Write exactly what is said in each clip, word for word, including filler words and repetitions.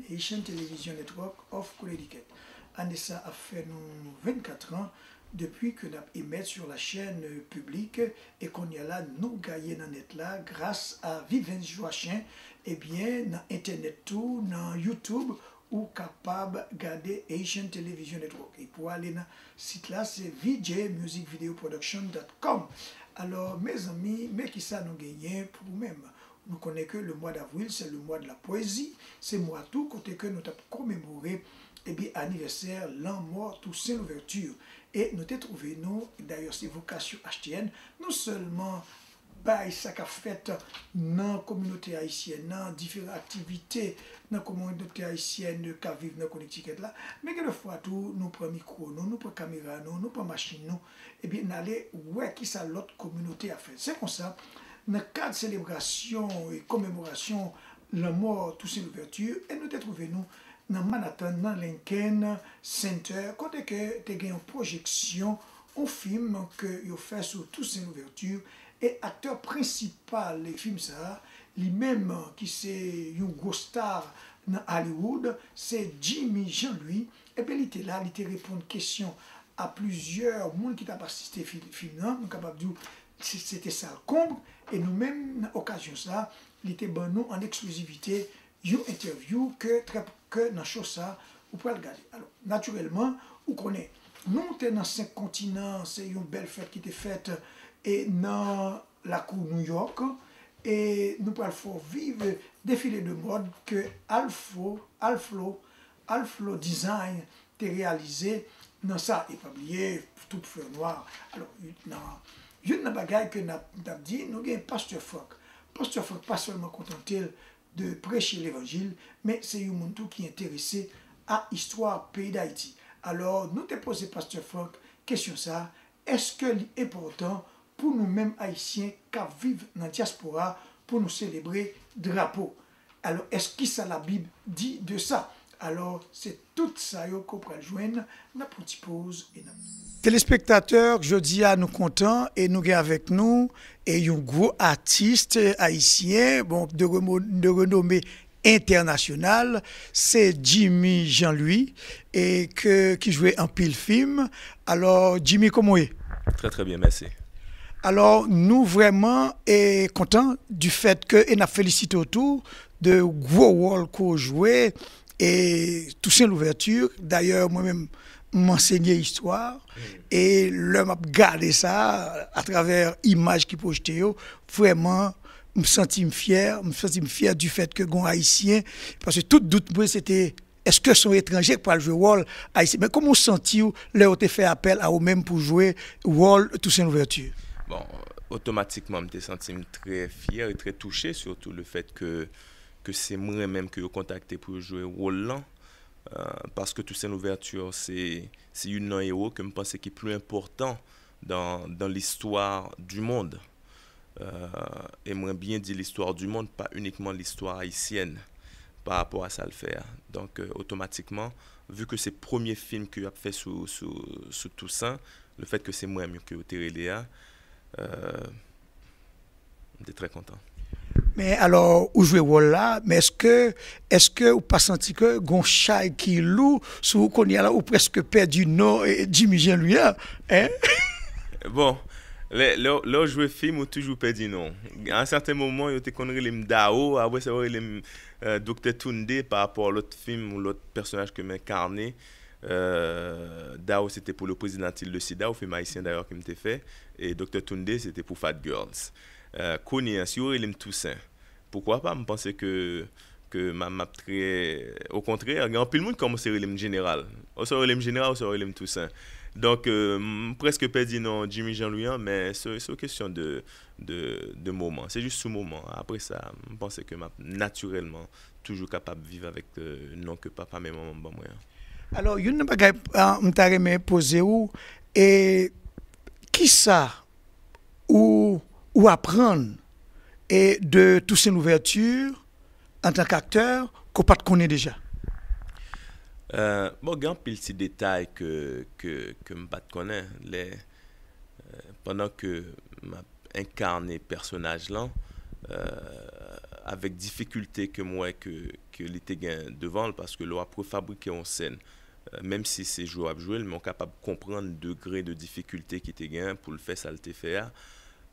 Haitian Television Network of Connecticut. Ane sa ap fè nou vennkat an depi ke n ap emèt sur la chaîne publique, e kounye a la nou gaye nan nèt la gras a Vivens Joachim. Ebyen, nan entènèt tou, nan YouTube, ou kapab gade Haitian Television Network. E pou ale nan sit la, se V J Music Video Production dot com. Alò, mezanmi, men kisa nou genyen pou ou menm. Nou konnen ke le mwa davril, se le mwa de la pwezi, se mwa tou kote ke nou t ap komemore, ebyen, anivèsè lanmò Toussaint Louverture. E nou te twouve nou, dayè se vokasyon H T N, non sèlman bay sa k ap fèt nan kominote ayisyèn nan, diferan aktivite nan kominote ayisyèn k ap viv nan Connecticut la, men gen de fwa tou, nou pran mikwo nou, nou pran kamera nou, nou pran machin nou, ebyen, n ale wè kisa lòt kominote ap fè. Se konsa, nan kad selebrasyon e komemorasyon lanmò Toussaint Louverture, e nou te twouve nou nan Manhattan, nan Lincoln Center, kote ke te gen yon pwojeksyon, yon fim ke yo fè sou Toussaint Louverture, e aktè prensipal fim sa a, li menm ki se yon gwo star nan Hollywood, se Jimmy Jean Louis. Ebyen, li te la, li te reponn kesyon a plizyè moun ki t ap asiste fi-, fim nan. Nou kapab di w, se, se te sal konb, e nou menm, nan okazyon sa a, li te ban nou an eksklizivite yon entèvyou ke trè, ke nan show sa a, ou pral gade. Alò, natirèlman, ou konnen, nou te nan senk kontinan, se yon bèl fèt ki te fèt, e nan lakou New York, e nou pral fè w viv defile de mòd ke Alflo, Alflo, Alflo Design te reyalize nan sa, e pa bliye tout flè nwa. Alò, nan, youn nan bagay ke n ap, n ap di, nou gen Pastè Frank. Pastè Frank pa sèlman kontante l de preche levanjil, men se yon moun tou ki enterese a istwa peyi Dayiti. Alò, nou te poze Pastè Frank kesyon sa a, èske li enpòtan pou nou menm Ayisyen k ap viv nan dyaspora pou nou selebre drapo? Alò, èske, kisa Labib di de sa? Alò, se tout sa yo ke w pral jwenn. N ap pran ti poz e n ap. Telespektatè, jodi a nou kontan e nou gen avèk nou e yon gwo atis ayisyen, bon, de remo-, de renome entènasyonal, se Jimmy Jean Louis, e ke, ki jwe anpil fim. Alò, Jimmy, kòman w ye? Très, très bien, merci. Alò, nou vrèman e kontan du fait que, e n ap felisite w tou de gwo wòl ke w jwe, e Toussaint Louverture. Dayè, mwen menm, m ansenye istwa, e lè m ap gade sa, atravè imaj ki pwojte yo, vrèman, m santi m fyè, m santi m fyè du fait que gon Ayisyen, paske tout dout mwen, se te, èske se yon etranje k pral jwe wòl Ayisyen? Men kòman w santi w lè yo te fè apèl a ou menm pou jwe wòl Toussaint Louverture? Bon, otomatikman, m te santi m trè fyè e trè touche, surtout le fait que, que se mwen menm ke yo kontakte pou yo jwe wòl lan. Euh, paske Toussaint Louverture, se, se youn nan ewo ke m panse ki pli enpòtan dans, dans l'histoire du monde. Euh, e mwen byen di l'histoire du monde, pa inikman l'histoire haïtienne, pa rapò a sa l fè a. Donk, euh, otomatikman, vu que se premye fim ke y ap fè sou, sou, sou Toussaint, le fait que se mwen menm ke yo te rele a, euh, m te trè kontan. Men alò, ou jwe wòl la, men èske, èske ou pa santi ke gon chay ki lou sou ou kounye a la, ou prèske pèdi non, eh, Jimmy Jean Louis a, hein? Bon, lè, lè, lè w jwe fim, ou toujou pèdi non. A sèten moman, yo te konn rele m Dao, apre sa, yo rele m, euh, Doktè Tunde, pa rapò a lòt fim ou lòt pèsonaj ke m enkane. Euh, Dao, se te pou le président Tilde Sida, yon fim ayisyen dayè ke m te fè, e Doktè Tunde, se te pou Fat Girls. Euh, kounye a, si yo rele m Toussaint, poukwa pa, m panse ke, ke m a, m ap trè, okontrè, gen anpil moun ki kòmanse rele m Jeneral. Oswa yo rele m Jeneral, oswa yo rele m Toussaint. Donk, euh, m prèske pèdi non Jimmy Jean Louis an, men se, se yon kesyon de, de, de moman. Se jis sou moman. Apre sa, m panse ke m ap natirèlman toujou kapab viv avèk, euh, non ke papa men manman m ban mwen an. Alò, youn nan bagay, ah, m ta renmen poze ou, e kisa ou, ou aprann e de Toussaint Louverture antanke aktè ke w pa t konnen deja? Euh, bon, gen anpil ti detay ke, ke, ke m pa t konnen. Lè, euh, pandan ke m ap enkane pèsonaj lan, euh, avèk difikilte ke m wè ke, ke li te gen devan l, paske lè w ap refabrike yon sèn, euh, menm si se jwe w ap jwe l, men w kapab konprann degre de difikilte ki te gen pou l fè sa l te fè a.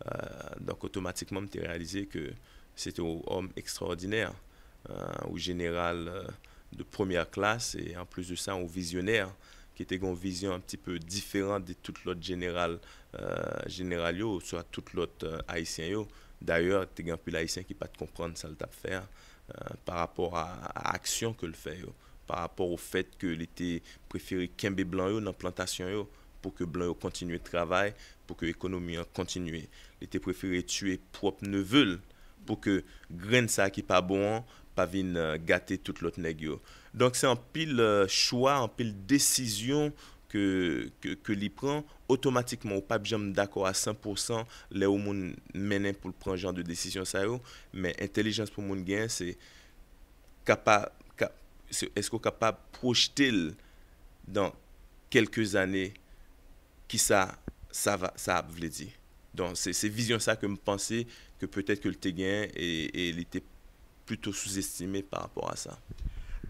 Euh, donk, otomatikman, m te reyalize ke se te yon òm ekstraòdinè, euh, yon jeneral, euh, de premyè klas, e anplis de sa, yon vizyonè ki te gen yon vizyon un petit peu diferan de tout lòt jeneral, euh, jeneral yo, oswa tout lòt, euh, Ayisyen yo. Dayè, te gen anpil Ayisyen ki pa t konprann sa l t ap fè a, euh, pa rapò a, a aksyon ke l fè yo, pa rapò o fèt ke li te prefere kenbe blan yo nan plantasyon yo, pou ke blan yo kontinye travay, pou ke ekonomi an kontinye. Li te prefere tiye pwòp neve l pou ke grenn sa ki pa bon an pa vin, euh, gate tout lòt nèg yo. Donk, se anpil, euh, chwa, anpil desizyon ke, ke, ke li pran. Otomatikman, ou p ap janm dakò a san pou san lè yon moun mennen pou l pran jan de desizyon sa yo, men entèlijans pou moun genyen, se kapa-, ka-, se, èske w kapab pwojte l dans quelques années, kisa sa va, sa ap vle di. Donk, se, se vizyon sa ke m panse ke petèt ke l te genyen e, e li te plito souzestime pa rapò a sa.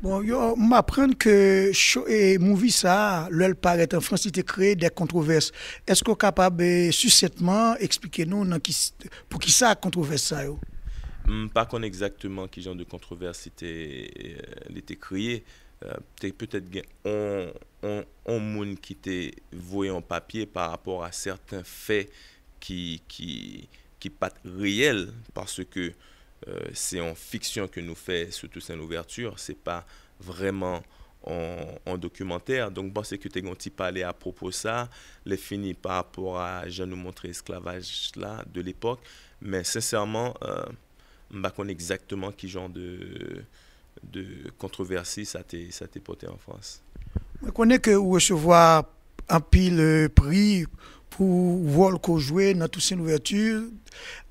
Bon, yo, m aprann ke cho-, e, movie sa a, lè l parèt an Frans, li te kreye de kontwovès. Èske w kapab, e, sisentman eksplike nou nan ki, poukisa kontwovès sa yo? M pa konn egzakteman ki jan de kontwovès li te, e, li te kreye. Euh, te petèt gen on, on, on moun ki te voye yon papye pa rapò a sèten fè ki, ki, ki pa t reyèl, paske, euh, se yon fiksyon ke nou fè sou Toussaint Louverture, se pa vrèman on, on dokimantè. Donk, m panse ke te gen yon ti pale apwopo sa, lè fini pa rapò a jan nou montre esklavaj la de lepòk. Men sensèman, euh, m pa konn egzakteman ki jan de, de kontwovèsi sa te, sa te pote an Frans. Mwen konnen ke ou resevwa anpil, euh, pri pou wòl ke w jwe nan Toussaint Louverture.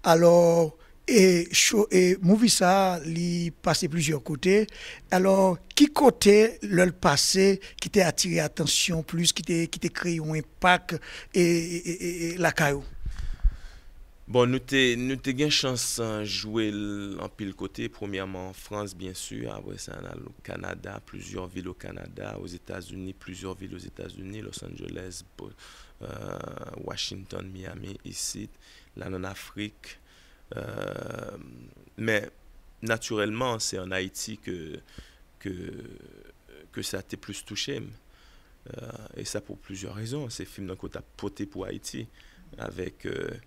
Alò, e, cho-, e, movie sa a, li pase plizyè kote. Alò, ki kote lè l pase ki te atire atansyon plis, ki te, ki te kreye yon enpak, e, e, e, e, e lakay ou? Bon, nou te, nou te gen chans, euh, jwe l anpil kote. Premyèman an Frans, byen si. Apre sa, n al o Kanada, plizyè vil o Kanada, Ozetazini, plizyè vil Ozetazini, Los Angeles, Bo-, euh, Washington, Miami, isit, la nan Afrik. Euh, men, natirèlman, se an Ayiti ke, ke, ke sa te plis touche m. Euh, e sa pou plizyè rezon. Se fim nan ke w t ap pote pou Ayiti, avèk, euh,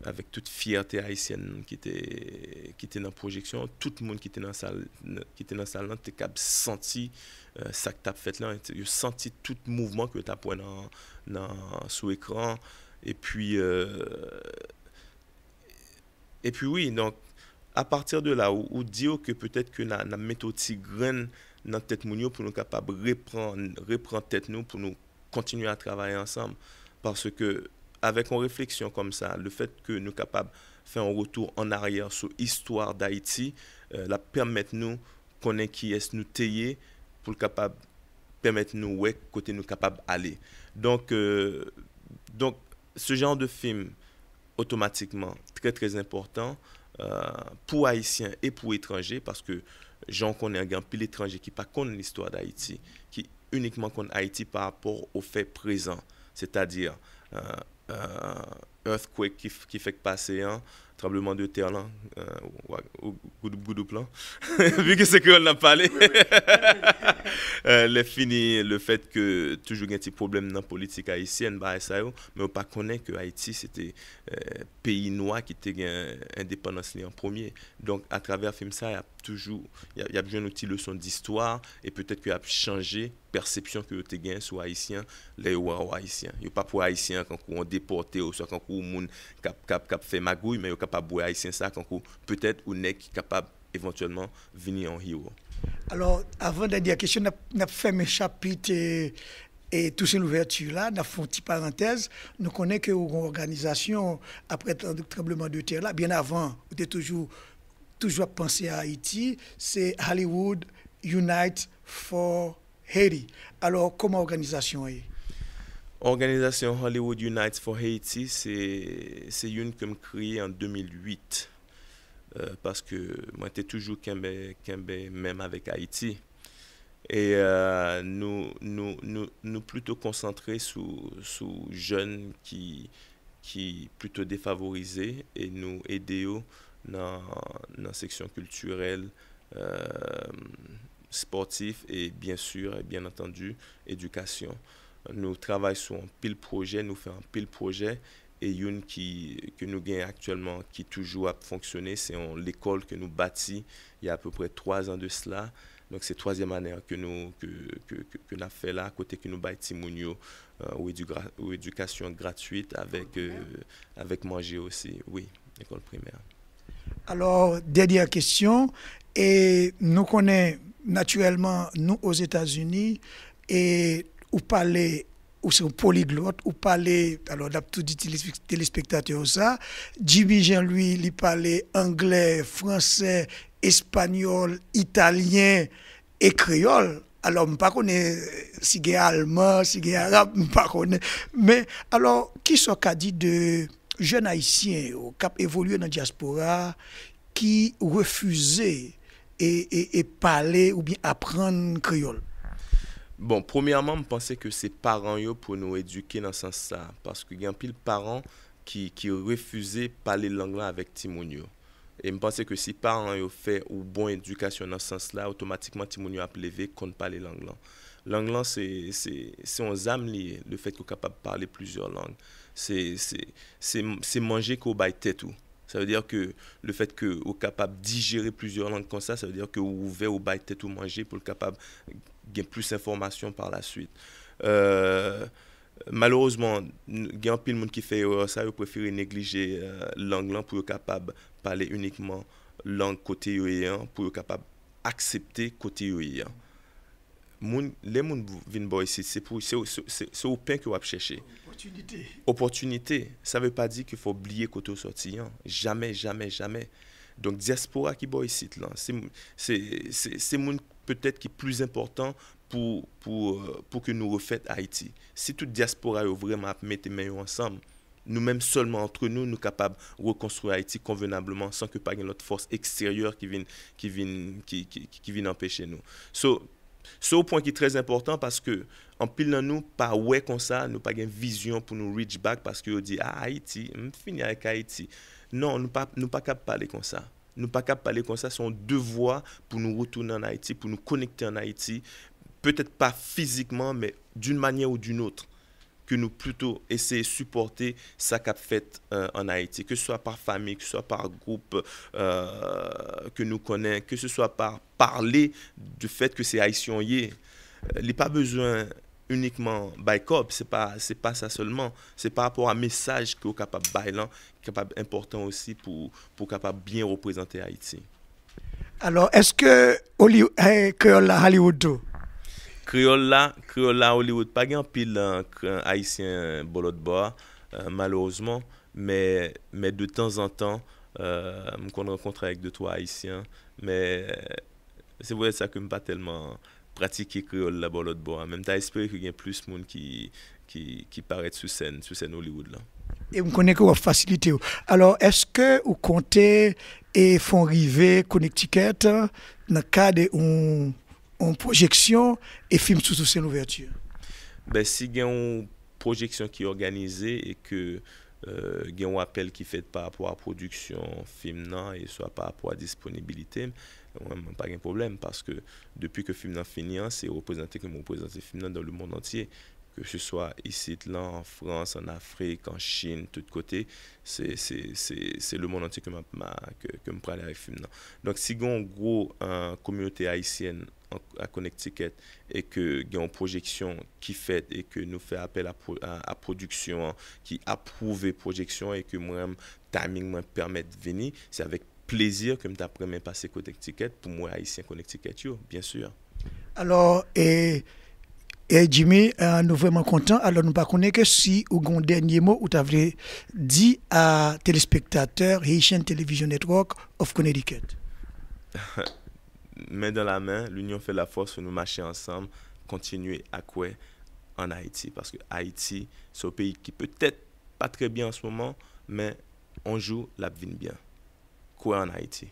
avèk tout fyète ayisyèn ki te, ki te nan pwojeksyon an. Tout moun ki te nan sal, ki te nan sal lan te kab santi, euh, sa k t ap fèt lan. Yo santi tout mouvman ke yo t ap wè nan, nan, sou ekran an. Epi, euh, epi wi, donk, apati de la, ou, ou di yo ke petèt ke n a, n a mete yon ti grenn nan tèt moun yo pou nou kapab reprann, reprann tèt nou, pou nou kontinye a travay ansanm. Paske, avèk yon refleksyon kòm sa, le fèt ke nou kapab fè yon retou an aryè sou istwa Dayiti, euh, l ap pèmèt nou konnen kiyès nou te ye, pou l kapab pèmèt nou wè kote nou kapab ale. Donk, euh, donk, ce genre de film, otomatikman, trè, trè enpòtan, euh, pou Ayisyen e pou etranje, paske, jan w konnen an, gen anpil etranje ki pa konn listwa Dayiti, ki inikman konn Ayiti pa rapò o fè prezan, sètadi, euh, euh, earthquake ki, f-, ki fèk pase an, tranbleman de tè lan, euh, wa-, ou, goudoup, goudoup lan, vi ke se kreyòl n ap pale. Euh, lè fini, le fèt ke toujou gen ti pwoblèm nan politik ayisyèn, bagay sa yo, men yo pa konnen ke Ayiti, se te, euh, peyi nwa ki te gen endepandans li an premye. Donk, atravè fim sa, y ap toujou, y ap, y ap jwenn yon ti leson distwa, e petèt ke y ap chanje pèsepsyon ke yo te gen sou Ayisyen lè yo wè w Ayisyen. Yo p ap wè Ayisyen an kankou yon depòte oswa kankou yon moun k ap, k ap, k ap fè magouy, men yo kapab wè Ayisyen sa kankou petèt yon nèg ki kapab evantyèlman vini yon hero. Alò, avan dènyè kesyon, n ap, n ap fèmen chapit, e, e Toussaint Louverture la, n ap fè yon ti parantèz. Nou konnen ke ou gen yon òganizasyon apre tranbleman de tè la, byen avan, ou te toujou, toujou ap panse a Ayiti, se Hollywood Unite for Haiti. Alò, kòman òganizasyon an ye? Òganizasyon Hollywood Unites for Haiti, se, se youn ke m kreye an de mil uit. euh, paske mwen te toujou kenbe, kenbe men m avèk Ayiti. E euh, nou, nou, nou, nou plito konsantre sou, sou jèn ki, ki plito defavorize e nou ede yo nan, nan seksyon kiltirèl, euh, spòtif e byen si, e byen antandi, edikasyon. Nou travay sou anpil pwojè, nou fè anpil pwojè e youn ki, ke nou gen aktyèlman ki toujou ap fonksyone, se yon lekòl ke nou bati il y a à peu près twa zan de sela. Donk se twazyèm ane an ke nou, ke, ke, ke, ke n ap fè la, kote ke nou bay timoun yo euh, ou, éduca- ou éducation gratuite avec, euh, avec manger aussi, oui, l'école primaire. Alò, dènyè kesyon, e nou konnen natirèlman nou Ozetazini, e ou pale, ou se yon poliglòt, ou pale, alò n ap tou di telespektatè yo sa, Jimmy Jean Louis li pale anglè, fransè, espanyòl, italyen e kreyòl. Alò, m pa konnen si gen alman, si gen arab, m pa konnen. Men, alò, kisa w ka di de jèn ayisyen yo k ap evolye nan dyaspora a ki refize e, e, e pale oubyen aprann kreyòl? Bon, premyèman, m panse ke se paran yo pou nou edike nan sans sa, paske gen anpil paran ki, ki refize pale lang lan avèk timoun yo. E m panse ke si paran yo fè ou bon edikasyon nan sans la, otomatikman timoun yo ap leve konn pale lang lan. Lang lan se, se, se yon zam li ye, lefèt ke w kapab pale plizyè lang. Se, se, se, se manje ke w bay tèt ou. Sa vle di ke lefèt ke ou kapab dijere plizyè lang konsa, sa vle di ke ou ouvè, ou bay tèt ou manje pou l kapab gen plis enfòmasyon pa la swit. Euh, Malerezman, gen anpil moun ki fè erè sa, yo prefere neglije euh, lang lan pou yo kapab pale inikman lang kote yo ye an, pou yo kapab aksepte kote yo ye an. Moun, lè moun vin ba w isit, se pou se, se, se, se ou pen ke w ap chèche. Opòtinite. Opòtinite, sa vle pa di ke fò w bliye kote w sòti an. Jamè, jamè, jamè. Donk, dyaspora ki ba w isit lan, se, se, se, se moun petèt ki plis enpòtan pou, pou, euh, pou ke nou refèt Ayiti. Si tout dyaspora yo vrèman ap mete men yo ansanm, nou menm sèlman antre nou, nou kapab rekonstwi Ayiti konvenableman san ke pa gen lòt fòs eksteryè ki vin, ki vin, ki, ki, ki, ki vin anpeche nou. So, se yon pwen ki trè enpòtan paske anpil nan nou pa wè konsa, nou pa gen vizyon pou nou reach back paske yo di, ah, Ayiti, m fini avèk Ayiti. Non, nou pa, nou pa kab pale konsa. Nou pa kab pale konsa, se yon devwa pou nou retounen ann Ayiti, pou nou konekte ann Ayiti, petèt pa fizikman, men d'une manière ou d'une autre, ke nou plito eseye sipòte sa k ap fèt euh, ann Ayiti, ke swa pa fami, ke swa pa gwoup euh, ke nou konnen, ke se swa pa pale de fèt ke se Ayisyen w ye. Euh, li pa bezwen inikman bay kòb, se pa, se pa sa sèlman, se pa rapò a mesaj ke w kapab bay lan, ki kapab enpòtan osi pou, pou w kapab byen reprezante Ayiti. Alò, èske Oli, eh, kreyòl la Hollywood tou? Kreyòl la, kreyòl la Hollywood, pa gen anpil euh, kre- ayisyen bò lòt bò a, euh, malerezman, men, men de tanzantan, euh, m konn rankontre avèk de twa ayisyen, men se poutèt sa ke m pa tèlman pratike kreyòl la bò lòt bò a, men m ta espere ke gen plis moun ki, ki, ki parèt sou sèn, sou sèn Hollywood lan. E m konnen ke w ap fasilite yo. Alò, èske ou konte e fè w rive Connecticut nan kad yon, yon pwojeksyon e fim sou, sou sèn ouvèti? Ben, si gen yon pwojeksyon ki òganize e ke euh, gen yon apèl ki fèt pa rapò a pwodiksyon fim nan e swa pa rapò a disponibilite m, mwen, mwen pa gen pwoblèm paske depi ke fim nan fini an, se reprezante ke m reprezante fim nan dans le monde entier. Ke se swa isit lan, an Frans, an Afrik, an Chin, tout kote, se, se, se, se le monde entier ke m ap ma, ke, ke m prale avèk fim nan. Donk, si gen yon gwo euh, kominote ayisyèn an, a Connecticut e ke gen yon pwojeksyon ki fèt e ke nou fè apèl a, pwo- a, a pwodiksyon an ki apwouve pwojeksyon an e ke mwen, timing mwen pèmèt vini, se avèk plezi ke m t ap renmen pase Connecticut pou m wè Ayisyen Connecticut yo, byen si. Alò, e, e Jimmy, eh, nou vrèman kontan. Alò, nou pa konnen ke si ou gen yon dènye mo ou ta vle di a telespektatè Haitian Television Network of Connecticut. Men dans la main, l'union fait la force, nou mache ansanm, kontinye a kwè ann Ayiti. Paske Ayiti, se yon peyi ki petèt pa trè byen an se moman, men yon jou, l ap vin byen. kwè ann Ayiti.